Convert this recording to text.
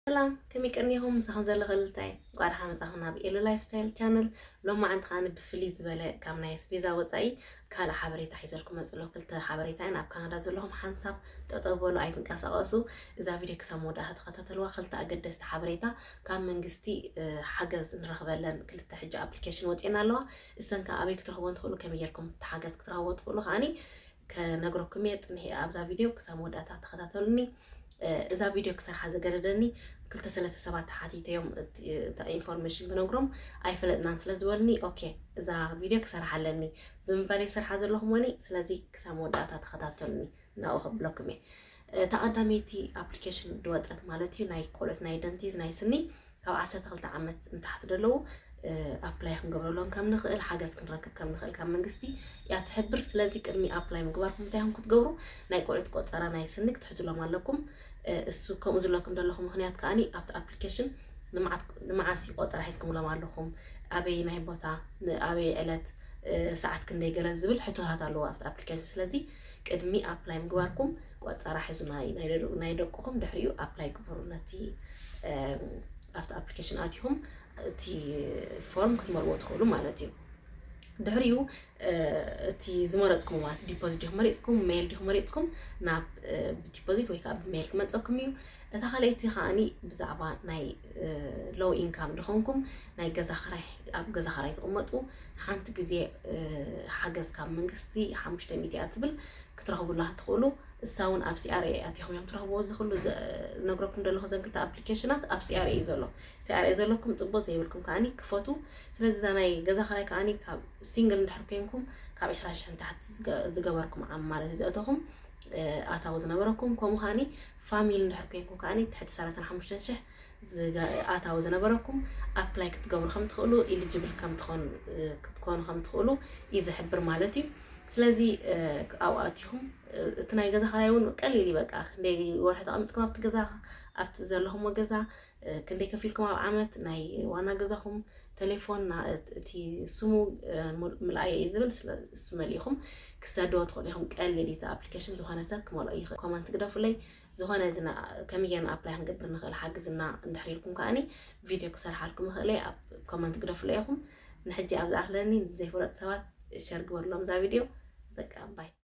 ሰላም፣ ከመይ ቀኒኹም? ምሳኹም ዘለኹ እልልታይ። እንቋዕ ደሓን መጻኹም ናብ ኤሉ ላይፍ ስታይል ቻነል። ሎማዓንቲ ከኣ ብፍልይ ዝበለ ካብ ናይ ኣስቤዛ ወጻኢ ካልእ ሓበሬታ ሒዘልኩም መጽእ ኣለኹ። ክልተ ሓበሬታ እየን። ኣብ ካናዳ ዘለኹም ሓንሳብ ጠጠው በሉ፣ ኣይትንቀሳቐሱ። እዛ ቪድዮ ክሳብ መወዳእታ ተኸታተልዋ። ክልተ ኣገደስቲ ሓበሬታ ካብ መንግስቲ፣ እ፣ ሓገዝ ንረኽበለን ክልተ ሕጂ ኣፕሊኬሽን ወጺኤን ኣለዋ። እሰን ከኣ ኣበይ ክትረኽቦ ትኽእሉ፣ ከመይ ጌርኩም እቲ ሓገዝ ክትረኽቦ ትኽእሉ ከኣኒ ከነግረኩም እየ። ጽንሒ ኣብዛ ቪድዮ ክሳብ መወዳእታ ተኸታተሉኒ። እ፣ እዛ ቪድዮ ክሰርሓ ዘገደደኒ ክልተ ሰለስተ ሰባት ተሓቲተዮም፣ እቲ፣ እቲ ኢንፎርሜሽን ክነግሮም ኣይፈለጥናን ስለ ዝበሉኒ፣ ኦኬ፣ እዛ ቪድዮ ክሰርሓ ኣለኒ ብምባል እየ ዝሰርሓ ዘለኹ እሞኒ። ስለዚ ክሳብ መወዳእታ ተኸታተሉኒ፣ ናብኡ ከብለኩም እየ። እ፣ እታ ቀዳመይቲ ኣፕሊኬሽን ዝወጸት ማለት እዩ፣ ናይ ቆልዑት ናይ ደንቲዝ ናይ ስኒ ካብ ዓሰርተ ክልተ ዓመት ንታሕቲ ዘለዉ፣ እ፣ ኣፕላይ ክንገብረሎም ከም ንኽእል፣ ሓገዝ ክንረክብ ከም ንኽእል ካብ መንግስቲ እያ ትሕብር። ስለዚ ቅድሚ ኣፕላይ ምግባርኩም እንታይ ኢኹም ክትገብሩ? ናይ ቆልዑት ቆጸራ ናይ ስኒ ክትሕዝሎም ኣለኩም። እ፣ እሱ ከምኡ ዝብለኩም ዘለኹ ምኽንያት ከኣኒ ኣብቲ ኣፕሊኬሽን ንመዓት-፣ ንመዓስ እዩ ቆጸራ ሒዝኩምሎም ኣለኹም፣ ኣበይ ናይ ቦታ፣ ን-፣ ኣበይ ዕለት፣ እ፣ ሰዓት ክንደይ ገለ ዝብል ሕቶታት ኣለዎ ኣብቲ ኣፕሊኬሽን። ስለዚ ቅድሚ ኣፕላይ ምግባርኩም ቆጸራ ሕዙ ናይ፣ ናይ ደቁ-፣ ናይ ደቁኹም፣ ድሕሪኡ ኣፕላይ ግበሩ። ነቲ፣ እ፣ ኣብቲ ኣፕሊኬሽን ኣቲኹም እቲ ፎርም ክትመልዎ ትኽእሉ ማለት እዩ። ድሕሪኡ፣ እ፣ እቲ ዝመረጽኩም ማለት ዲፖዚት ዲኹም መሪጽኩም፣ ሜይል ዲኹም መሪጽኩም፣ ናብ፣ እ፣ ዲፖዚት ወይ ከዓ ብሜይል ክመጸኩም እዩ። እታ ካልኣይቲ ከኣኒ ብዛዕባ ናይ፣ እ፣ ሎው ኢንካም ድኾንኩም፣ ናይ ገዛ ክራይ፣ ኣብ ገዛ ክራይ ትቕመጡ፣ ሓንቲ ግዜ፣ እ፣ ሓገዝ ካብ መንግስቲ ሓሙሽተ ሚእቲ እያ ትብል፣ ክትረኽቡላ ትኽእሉ። እሳ እውን ኣብ ሲ ኣር ኤ ኣቲኹም እዮም ትረኽብዎ። እዚ ኩሉ ዘ-፣ ዝነግረኩም ዘለኹ ዘን ክልተ ኣፕሊኬሽናት ኣብ ሲ ኣር ኤ እዩ ዘሎ። ሲ ኣር ኤ ዘለኩም ጽቡቕ፣ ዘይብልኩም ከኣኒ ክፈቱ። ስለዚ እዛ ናይ ገዛ ክራይ ከኣኒ ካብ ሲንግል እንድሕር ኮንኩም ካብ ዕስራ ሽሕ ንታሕቲ ዝገ-፣ ዝገበርኩም ዓም ማለት እዩ ዘእተኹም፣ እ፣ ኣታዊ ዝነበረኩም። ከምኡ ከኣኒ ፋሚሊ እንድሕር ኮንኩም ከኣኒ ትሕቲ ሰላሳን ሓሙሽተን ሽሕ ዝገ-፣ ኣታዊ ዝነበረኩም ኣፕላይ ክትገብሩ ከም ትኽእሉ፣ ኢሊጅብል ከም ትኾን-፣ እ፣ ክትኮኑ ከም ትኽእሉ እዩ ዝሕብር ማለት እዩ። ስለዚ፣ እ፣ ኣብኡ ኣቲኹም፣ እ፣ እቲ ናይ ገዛ ክራይ እውን ቀሊል እዩ። በቃ ክንደይ ወርሒ ተቐሚጥኩም ኣብቲ ገዛ፣ ኣብቲ ዘለኹምዎ ገዛ፣ እ፣ ክንደይ ከፊልኩም ኣብ ዓመት፣ ናይ ዋና ገዛኹም፣ ቴሌፎን፣ ና-፣ እቲ ስሙ፣ እ፣ ሙል-፣ ምልኣዮ እዩ ዝብል፣ ስለ እሱ መሊእኹም ክሰድዎ ትኽእሉ ኢኹም። ቀሊል እዩ እቲ ኣፕሊኬሽን፣ ዝኾነ ሰብ ክመልኦ ይኽእል። ኮመንት ግደፉለይ። ዝኾነ እዚ ና-፣ ከመይ ጌርና ኣፕላይ ክንገብር ንኽእል ሓግዝና እንድሕር ኢልኩም ከኣኒ ቪድዮ ክሰርሓልኩም ይኽእል እየ። ኣብ ኮመንት ግደፉለይ ኢኹም። ንሕጂ ኣብ ዝኣኽለኒ ዘይፈለጡ ሰባት ሸር ግበርሎም እዛ ቪድዮ። በቃ ባይ።